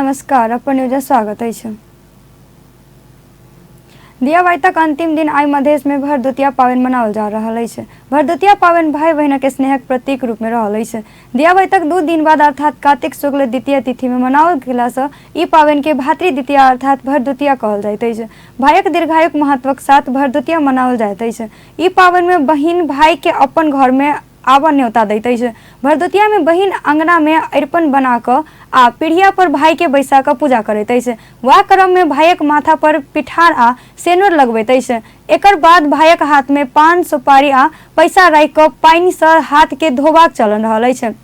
नमस्कार, अपन न्यूज स्वागत अछि। दियाबाइतक अंतिम दिन आइ मधेश में भरदुतिया पाबनि मनाओल जा रहल अछि। भरदुतिया पाबनि भाई बहिनक स्नेहक प्रतीक रूप में रहल अछि। दियाबाइतक 2 दिन बाद अर्थात कार्तिक शुक्ल द्वितीय तिथि में मनाओल गेला सँ ई पाबनि के भातृ द्वितीया अर्थात भरदुतिया कहल जाइत अछि। भाइक दीर्घायुक महत्वक साथ भरदुतिया मनाओल जाइत अछि। ई पाबनि में बहिन भाई के अपन घर में आबऽ न्योता दैत अछि। भरदुतियामे बहिन अङ्गनामे अरिपन बना कऽ आ पीढ़िया पर भाइके बैसा कऽ पूजा करैत अछि। वाह क्रममे भाइक माथा पर पिठार आ सेनुर लगबैत अछि। एकर बाद भाइक हाथमे पान, सुपारी आ पैसा राखि कऽ पानिसँ हाथके धोबाक चलन रहल अछि।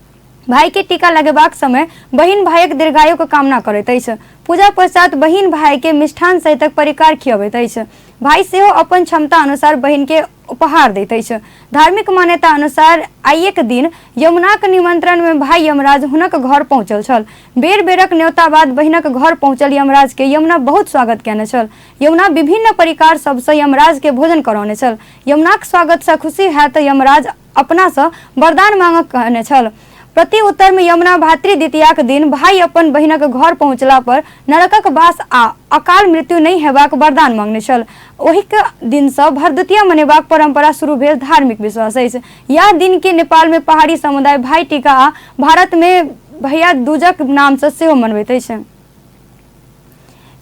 भाइके टीका लगेबाक समय बहिन भाइक दीर्घायुक कामना करैत अछि। पूजा पश्चात बहिन भाइके मिष्ठान सहितक परिकार खियबैत अछि। भाइ सेहो अपन क्षमता अनुसार बहिनके उपहार दैत अछि। धार्मिक मान्यता अनुसार आइएक दिन यमुनाक निमंत्रण मे भाई यमराज हुनक घर पहुंचल छल। बेर बेरक न्योता बाद बहिनक घर पहुंचल यमराज के यमुना बहुत स्वागत कयने छल। यमुना विभिन्न परिकार सब सँ यमराज के भोजन करौने छल। यमुनाक स्वागत सँ खुशी होयत यमराज अपना सँ वरदान मांगक कहने छल। प्रति उत्तर मे यमुना भातृ द्वितीयाक दिन भाई अपन बहिनक घर पहुंचला पर नरकक वास आ अकाल मृत्यु नहि हेबाक वरदान मांगने छल। ओहिक दिनसँ भरदुतिया मनेबाक परंपरा शुरू भेल धार्मिक विश्वास अछि। यैह दिन के नेपाल मे पहाड़ी समुदाय भाई टीका आ भारत मे भैया दूजक नाम सँ सेहो मनबैत अछि।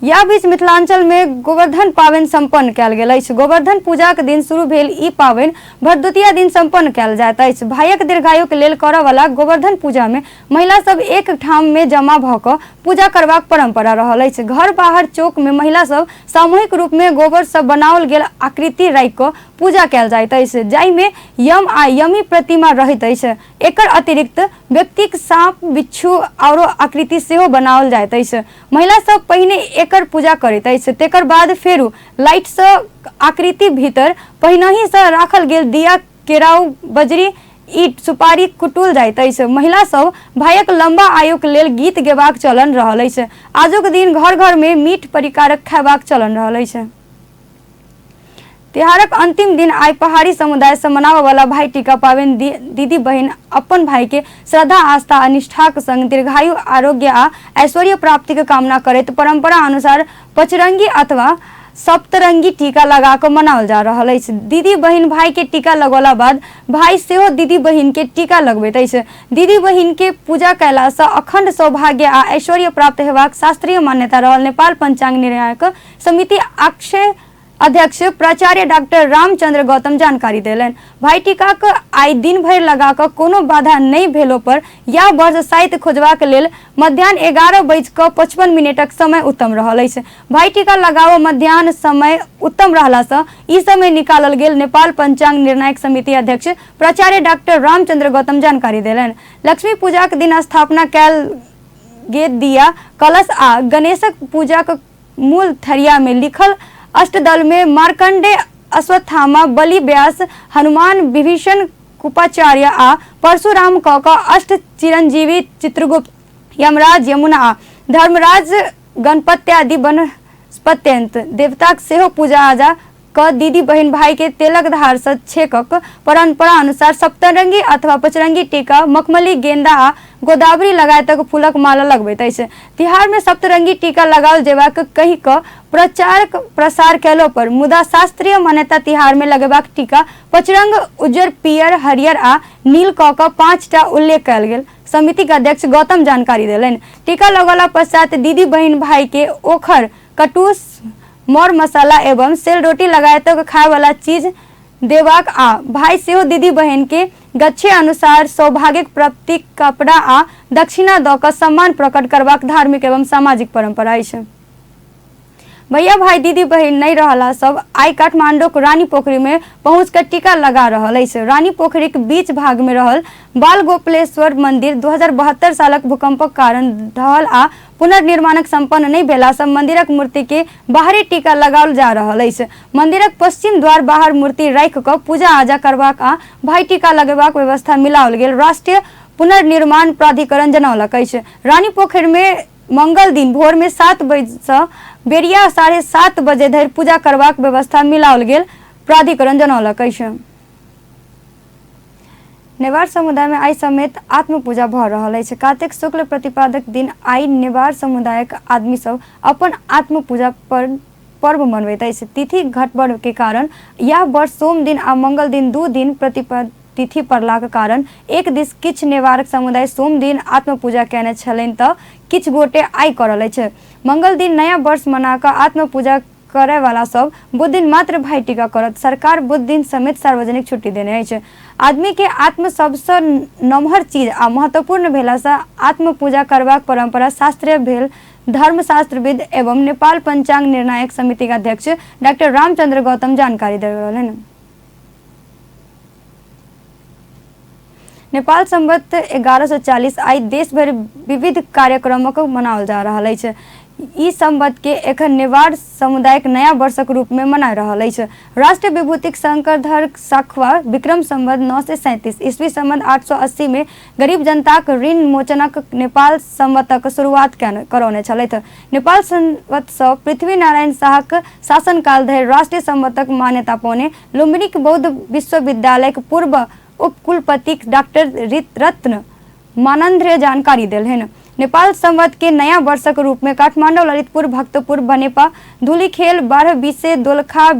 यैह बीच मिथिलांचल मे गोवर्धन पाबनि संपन्न कयल गेल अछि। गोवर्धन पूजाक दिन शुरू भेल ई पाबनि भरदुतिया दिन संपन्न कयल जाइत अछि। भाइक दीर्घायुक लेल करऽ वला गोवर्धन पूजा मे महिला सब एक ठाम मे जमा भऽ कऽ पूजा करबाक परंपरा रहल अछि। घर बाहर चौक मे महिला सब सामूहिक रूप मे गोबर सँ बनाओल गेल आकृति राखि कऽ पूजा कयल जाइत अछि, जाहि मे यम आ यमी प्रतिमा रहैत अछि। एकर अतिरिक्त व्यक्तिक साँप, बिच्छू आओरो आकृति सेहो बनाओल जाइत अछि। महिला सब पहिने एकर पूजा करैत अछि, तेकर बाद फेरू लाइट सँ आकृति भीतर पहिनहि सँ राखल गेल दिया, केराउ, बजरी, ईट, सुपारी कुटुल जाइत अछि। महिला सब भाइक लंबा आयुक लेल गीत गेबाक चलन रहल अछि। आजुक दिन घर-घर मे मीठ परिकारक खयबाक चलन रहल अछि। तिहारक अंतिम दिन आइ पहाड़ी समुदाय सँ मनाबय वाला भाई टीका पाबनि दीदी बहिन अपन भाई के श्रद्धा, आस्था आ निष्ठाक संग दीर्घायु, आरोग्य आ ऐश्वर्य प्राप्तिक कामना करैत परंपरा अनुसार पचरंगी अथवा सप्तरंगी टीका लगा कऽ मनाओल जा रहल अछि। दीदी बहिन भाई के टीका लगौला बाद भाई सेहो दीदी बहिन के टीका लगबैत अछि। दीदी बहिन के पूजा कयला सँ अखंड सौभाग्य आ ऐश्वर्य प्राप्त हेबाक शास्त्रीय मान्यता रहल नेपाल पंचांग निर्णायक समिति अक्षय अध्यक्ष प्राचार्य डाक्टर रामचंद्र गौतम जानकारी देलनि। भाई टीकाक आइ दिन भरि लगा कऽ कोनो बाधा नहि भेलो पर यैह वर्ष साइत खोजबाक लेल मध्याह्न 11 बजि कऽ 55 मिनटक समय उत्तम रहल अछि। भाई टीका लगाबऽ मध्याह्न समय उत्तम रहला सँ ई समय निकालल गेल नेपाल पंचांग निर्णायक समिति अध्यक्ष प्राचार्य डाक्टर रामचंद्र गौतम जानकारी देलनि। लक्ष्मी पूजाक दिन स्थापना कयल गेल दिया, कलश आ गणेशक पूजाक मूल थरिया मे लिखल अष्टदल मे मार्कंडेय, अश्वत्थामा, बलि, व्यास, हनुमान, विभीषण, कुपाचार्य आ परशुराम क कऽ अष्ट चिरंजीवी चित्रगुप्त, यमराज, यमुना आ धर्मराज, गणपत्यादि वनस्पत्यंत देवताक सेहो पूजा आजा क दीदी बहिन भाई के तेलक धार सँ छेकक परंपरा अनुसार सप्तरंगी अथवा पचरंगी टीका, मखमली, गेंदा आ गोदावरी लगायतक फूलक माला लगबैत अछि। तिहार मे सप्तरंगी टीका लगाओल जेबाक कहि क प्रचार प्रसार कयलो पर मुदा शास्त्रीय मान्यता तिहार मे लगेबाक टीका पचरंग उज्जर, पीयर, हरियर आ नील क क 5टा उल्लेख कयल गेल समितिक अध्यक्ष गौतम जानकारी देलनि। टीका लगौला पश्चात दीदी बहिन भाई के ओखर, कटूस, मर मसाला एवं सेलरोटी लगायतक खायवला चीज देबाक आ भाई सेहो दीदी बहिन के गच्छे अनुसार सौभाग्यक प्राप्तिक कपड़ा आ दक्षिणा दऽ कऽ सम्मान प्रकट करबाक धार्मिक एवं सामाजिक परंपरा अछि। भैया भाई दीदी बहिन नहि रहला सब आइ काठमांडूक रानी पोखरी मे पहुंच कऽ टीका लगा रहल अछि। रानी पोखरीक बीच भाग मे रहल बाल गोपलेश्वर मंदिर 2072 सालक भूकंपक कारण ढहल आ पुनर्निर्माणक संपन्न नहि भेला सँ मंदिरक मूर्ति के बाहरी टीका लगाओल जा रहल अछि। मंदिरक पश्चिम द्वार बाहर मूर्ति राखि कऽ पूजा आजा करबाक आ भाई टीका लगेबाक व्यवस्था मिलाओल गेल राष्ट्रीय पुनर्निर्माण प्राधिकरण जनौलक अछि। रानी पोखरि मे मंगल दिन भोर मे 7 बजे सँ बेरिया 7:30 बजे धरि पूजा करबाक व्यवस्था मिलाओल गेल प्राधिकरण जनौलक अछि। नेवार समुदाय में आइ समेत आत्मपूजा भऽ रहल अछि। कार्तिक शुक्ल प्रतिपदक दिन आइ नेवार समुदायक आदमी सब अपन आत्मपूजा पर पर्व मनबैत अछि। तिथि घटबड़ के कारण यह वर्ष सोम दिन आ मंगल दिन 2 दिन प्रतिपद तिथि पड़लाक कारण एक दिस किछु नेवारक समुदाय सोम दिन आत्मपूजा केने छलनि तऽ किछु गोटे आइ करल अछि। मंगल दिन नया वर्ष मना कऽ आत्मपूजा करय वाला सब बुध दिन मात्र भाई टीका करत। सरकार बुध दिन समेत सार्वजनिक छुट्टी देने अछि। आदमी के आत्म सबसँ नमहर चीज आ महत्वपूर्ण भेलासँ आत्मपूजा करबाक परंपरा शास्त्रीय भेल धर्मशास्त्रविद एवं नेपाल पंचांग निर्णायक समिति के अध्यक्ष डॉक्टर रामचंद्र गौतम जानकारी दे रहल। नेपाल संवत 1140 आइ देश भरि विविध कार्यक्रमक मनाओल जा रहल अछि। ई संवत के एखन नेवार समुदायक नया वर्षक रूप में मना रहल अछि। राष्ट्रीय विभूतिक शंकरधर साखवा विक्रम संवत 937 ईस्वी संवत 880 में गरीब जनताक ऋण मोचनक नेपाल संवतक शुरुआत करौने छलथि। नेपाल संवत सँ पृथ्वी नारायण शाहक शासनकाल धरि राष्ट्रीय संवतक मान्यता पौने लुम्बिनीक बौद्ध विश्वविद्यालयक पूर्व उपकुलपति डॉक्टर रत्न मानंद्र जानकारी देलनि। नेपाल संवत के नया वर्षक रूप में काठमांडू, ललितपुर, भक्तपुर, बनेपा, धुलीखेल, 12 बीसे, दोलखा,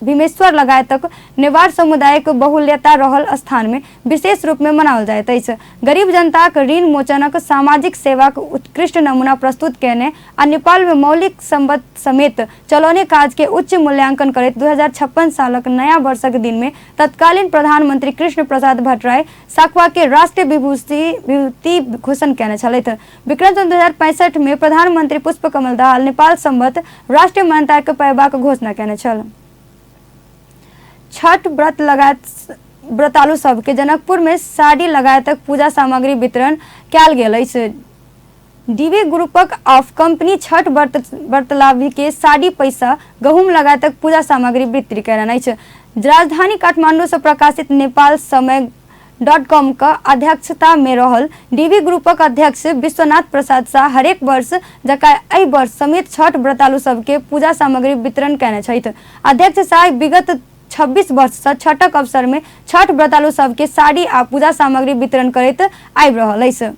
भीमेश्वर लगायतक नेवार समुदायक बहुल्यता रहल स्थान में विशेष रूप में मनाओल जाइत अछि। गरीब जनताक ऋण मोचनक सामाजिक सेवाक उत्कृष्ट नमूना प्रस्तुत कयने आ नेपाल में मौलिक संवत समेत चलौने काज के उच्च मूल्यांकन करैत 2056 सालक नया वर्षक दिन में तत्कालीन प्रधानमंत्री कृष्ण प्रसाद भट्टराई साखवा के राष्ट्रीय विभूति विभूति घोषणा कयने छलथि। विक्रम सन् 2065 में प्रधानमंत्री पुष्पकमल दाहाल नेपाल संवत राष्ट्रीय मान्यता के पयबाक घोषणा कयने छल। छठ व्रत लगायत व्रतालु सबके जनकपुर में साड़ी लगायतक पूजा सामग्री वितरण कयल गेल अछि। डीवी ग्रुपक ऑफ कंपनी छठ व्रत व्रतलाभी के साड़ी, पैसा, गहुम लगायतक पूजा सामग्री वितरित कयलनि अछि। राजधानी काठमांडू से प्रकाशित नेपाल समय .com क अध्यक्षता में रहल डीवी ग्रुपक अध्यक्ष विश्वनाथ प्रसाद शाह हरेक वर्ष जकाँ एहि वर्ष समेत छठ व्रतालु सबके पूजा सामग्री वितरण कयने छथि। अध्यक्ष शाह विगत 26 वर्ष सँ छठक अवसर में छठ व्रतालु सबके साड़ी आ पूजा सामग्री वितरण करैत आबि रहल अछि।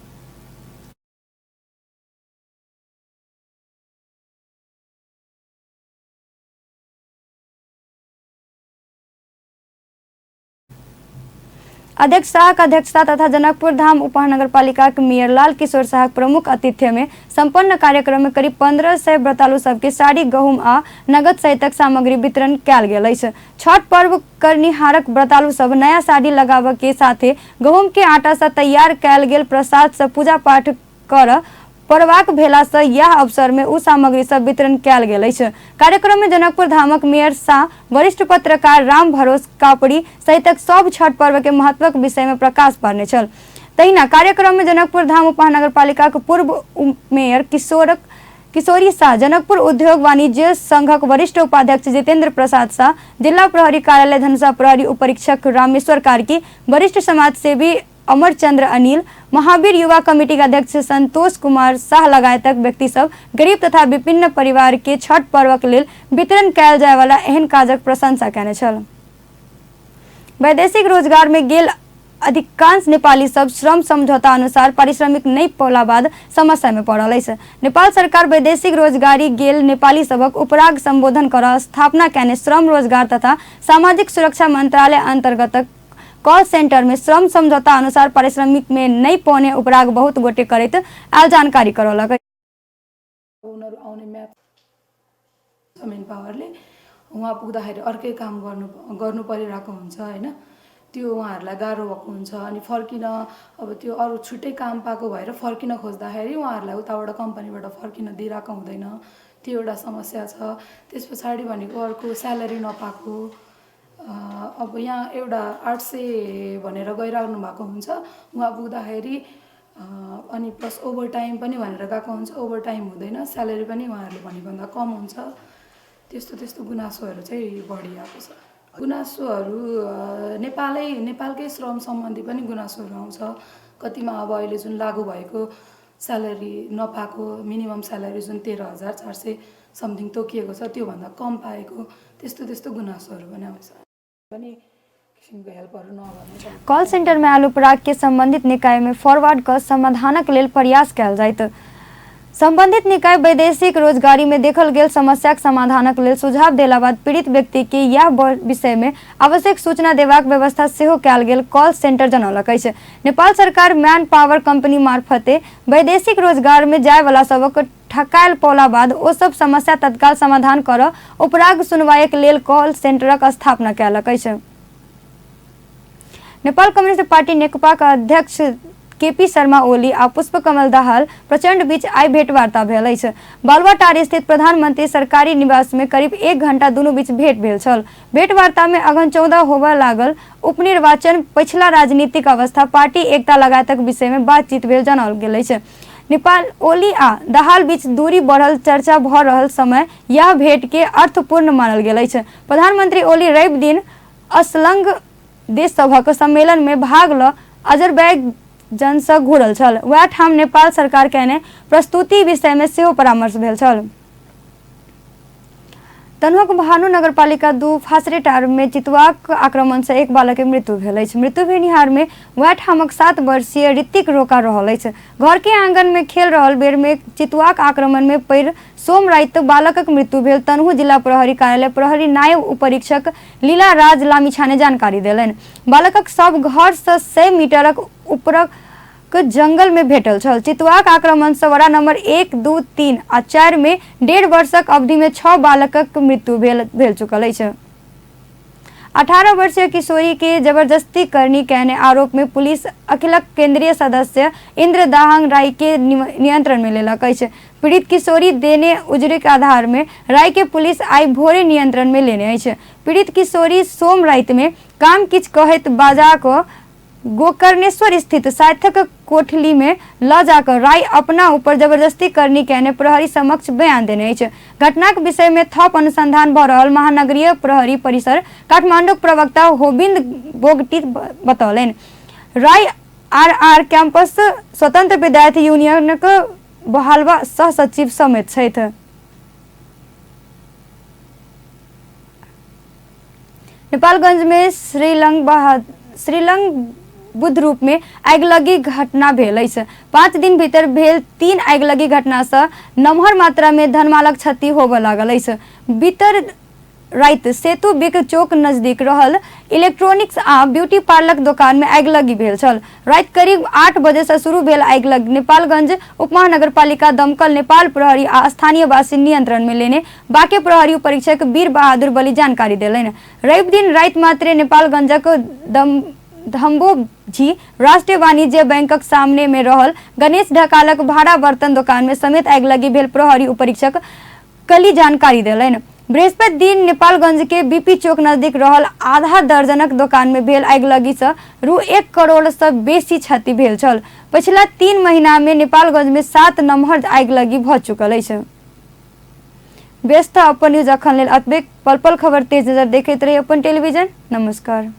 अध्यक्ष शाहक अध्यक्षता तथा जनकपुर धाम उपमहानगरपालिकाक मेयर लाल किशोर शाहक प्रमुख आतिथ्य में संपन्न कार्यक्रम में करीब 1500 व्रतालु सबके साड़ी, गहुम आ नगद सहितक सामग्री वितरण कयल गेल अछि। छठ पर्व करनिहारक व्रतालु सब नया साड़ी लगाबऽ के साथे गहुम के आटा से तैयार कयल गेल प्रसाद से पूजा पाठ कर पड़बाक भेला से यह अवसर में ओ सामग्री सब वितरण कयल गेल अछि। कार्यक्रम में जनकपुर धामक मेयर शाह, वरिष्ठ पत्रकार राम भरोस कापड़ी सहितक सब छठ पर्व के महत्वक विषय में प्रकाश पारने छल। तहिना कार्यक्रम में जनकपुर धाम उपमहानगरपालिकाक पूर्व मेयर किशोरी शाह, जनकपुर उद्योग वाणिज्य संघक वरिष्ठ उपाध्यक्ष जितेंद्र प्रसाद शाह, जिला प्रहरी कार्यालय धनुषा प्रहरी उपरीक्षक रामेश्वर कार्की, वरिष्ठ समाजसेवी अमरचंद्र अनिल, महावीर युवा कमेटी के अध्यक्ष संतोष कुमार शाह लगायतक व्यक्ति सब गरीब तथा विभिन्न परिवार के छठ पर्वक लेल वितरण कयल जाय वाला एहन काजक प्रशंसा कयने छल। वैदेशिक रोजगार में गेल अधिकांश नेपाली सब श्रम समझौता अनुसार पारिश्रमिक नहि पौला बाद समस्या में पड़ल अछि। नेपाल सरकार वैदेशिक रोजगारी गेल नेपाली सबक उपराग संबोधन कर स्थापना कयने श्रम रोजगार तथा सामाजिक सुरक्षा मंत्रालय अंतर्गत कॉल सेंटर में श्रम समझौता अनुसार पारिश्रमिक में नहि पौने उपराग बहुत गोटे करैत आयल जानकारी करौलक। उनीहरू आउने म्याप मेन पावरले उहाँ पुग्दाखेरि अर्कै काम गर्नु गर्नु परिरहेको हुन्छ होइन, त्यो उहाँहरूलाई गाह्रो भएको हुन्छ। अनि फर्किन अब त्यो अरू छुट्टै काम पाएको भएर फर्किन खोज्दाखेरि उहाँहरूलाई उताबाट कम्पनीबाट फर्किन दिइरहेको हुँदैन, त्यो एउटा समस्या छ। त्यस पछाडि भनेको अर्को स्यालेरी नपाएको। अब यहाँ एउटा 800 भनेर गइरहनु भएको हुन्छ, उहाँ पुग्दाखेरि अनि प्लस ओभर टाइम पनि भनेर गएको हुन्छ, ओभर टाइम हुँदैन, स्यालेरी पनि उहाँहरूले भनेभन्दा कम हुन्छ। त्यस्तो त्यस्तो गुनासोहरू चाहिँ बढी आएको छ। गुनासोहरू नेपालकै श्रम सम्बन्धी पनि गुनासोहरू आउँछ कतिमा। अब अहिले जुन लागु भएको स्यालेरी नपाएको, मिनिमम स्यालेरी जुन 13,400 समथिङ तोकिएको छ, त्योभन्दा कम पाएको, त्यस्तो त्यस्तो गुनासोहरू पनि आउँछ। पनि किसिमको हेल्पहरू नगर्ने। कॉल सेंटर में आयल उपराग के संबंधित निकाय में फॉरवर्ड क समाधानक लेल प्रयास कयल जाइत। संबंधित निकाय वैदेशिक रोजगारी में देखल गेल समस्याक समाधानक लेल सुझाव देला बाद पीड़ित व्यक्ति के यह विषय में आवश्यक सूचना देबाक व्यवस्था सेहो कयल गेल कॉल सेंटर जनौलक अछि। नेपाल सरकार मैन पावर कंपनी मार्फते वैदेशिक रोजगार में जाय वाला सबक ठकायल पौला बाद ओ सब समस्या तत्काल समाधान करऽ उपराग सुनवाईक लेल कॉल सेंटरक स्थापना कयलक अछि। नेपाल कम्युनिस्ट पार्टी नेकपाक अध्यक्ष केपी शर्मा ओली आ पुष्पकमल दाहाल प्रचण्ड बीच आइ भेंटवार्ता भेल अछि। बालुवाटार स्थित प्रधानमंत्री सरकारी निवास में करीब 1 घंटा दुनू बीच भेंट भेल छल। भेंटवार्ता में अगहन 14 होबय लागल उपनिर्वाचन, पछिला राजनीतिक अवस्था, पार्टी एकता लगायतक विषय में बातचीत भेल जनाओल गेल अछि। नेपाल ओली आ दाहाल बीच दूरी बढ़ल चर्चा भऽ रहल समय यह भेंट के अर्थपूर्ण मानल गेल अछि। प्रधानमंत्री ओली रवि दिन असलंग देश सभक सम्मेलन में भाग ल अजरबैजान सँ घुरल छल। वएह ठाम नेपाल सरकार कयने प्रस्तुति विषय में सेहो परामर्श भेल छल। तनहुक भानु नगरपालिका 2 फासरेटार में चितुआक आक्रमण से एक बालक के मृत्यु भेल अछि। मृत्यु भेनिहार में वएह ठामक 7 वर्षीय ऋतिक रोका रहल अछि। घर के आंगन में खेल रहल बेर में चितुआक आक्रमण में पड़ि सोम राति बालकक मृत्यु भेल तनहु जिला प्रहरी कार्यालय प्रहरी नायब उपरीक्षक लीला राज लामिछाने जानकारी देलनि। बालकक शव घर सँ 100 मीटरक ऊपरक जंगल में भेटल छल। चितुआक आक्रमण सँ वड़ा नंबर 1, 2, 3 आ 4 में 1.5 वर्षक अवधि में 6 बालकक मृत्यु भेल चुकल अछि। 18 वर्षीय किशोरी के जबरदस्ती करनी कहने आरोप में पुलिस अखिलक केंद्रीय सदस्य इंद्र दाहांग राय के नियंत्रण में लेलक अछि। पीड़ित किशोरी देने उजरीक आधार में राय के पुलिस आइ भोरे नियंत्रण में लेने अछि। पीड़ित किशोरी सोम राति में काम किछ कहैत बाजा कऽ गोकर्णेश्वर स्थित सार्थक कोठली में ल जाकर राय अपना ऊपर जबरदस्ती करनी कहने प्रहरी समक्ष बयान देने अछि। घटनाक विषय में थप अनुसंधान भ रहल महानगरीय प्रहरी परिसर काठमांडूक प्रवक्ता होबिंद बोगटी बतौलनि। राय आर.आर कैंपस स्वतंत्र विद्यार्थी यूनियनक बहालवा सह सचिव समेत छथि। नेपालगंज में श्रीलंग बुद्ध रूप में आगिलगी घटना भेल अछि। 5 दिन भीतर भेल 3 आगिलगी घटना सँ नमहर मात्रा में धनमालक क्षति होबय लागल अछि। बीतर राति सेतु बिक चौक नजदीक रहल इलेक्ट्रॉनिक्स आ ब्यूटी पार्लर दोकान में आगिलगी भेल छल। राति करीब 8 बजे से शुरू भेल आगिलगी नेपालगंज उपमहानगरपालिका दमकल नेपाल प्रहरी आ स्थानीयवासी नियंत्रण में लेने बाँके प्रहरी परीक्षक वीर बहादुर बली जानकारी देलनि। रवि दिन राति मात्रे नेपालगंजक धम्बोझी राष्ट्रीय वाणिज्य बैंकक सामने में रहल गणेश ढकालक भाड़ा बर्तन दोकान में समेत आगिलगी भेल प्रहरी उपरीक्षक कली जानकारी देलनि। बृहस्पति दिन नेपालगंज के बीपी चौक नजदीक रहल आधा दर्जनक दोकान में भेल आगिलगी से रु 1 करोड़ से बेसी क्षति भेल छल। पछिला 3 महीना में नेपालगंज में 7 नमहर आगिलगी भ चुकल अछि। व्यस्त अपन न्यूज अखन लेल अतबे। पल पल खबर तेज नजर देखैत रही अपन टेलीविजन। नमस्कार।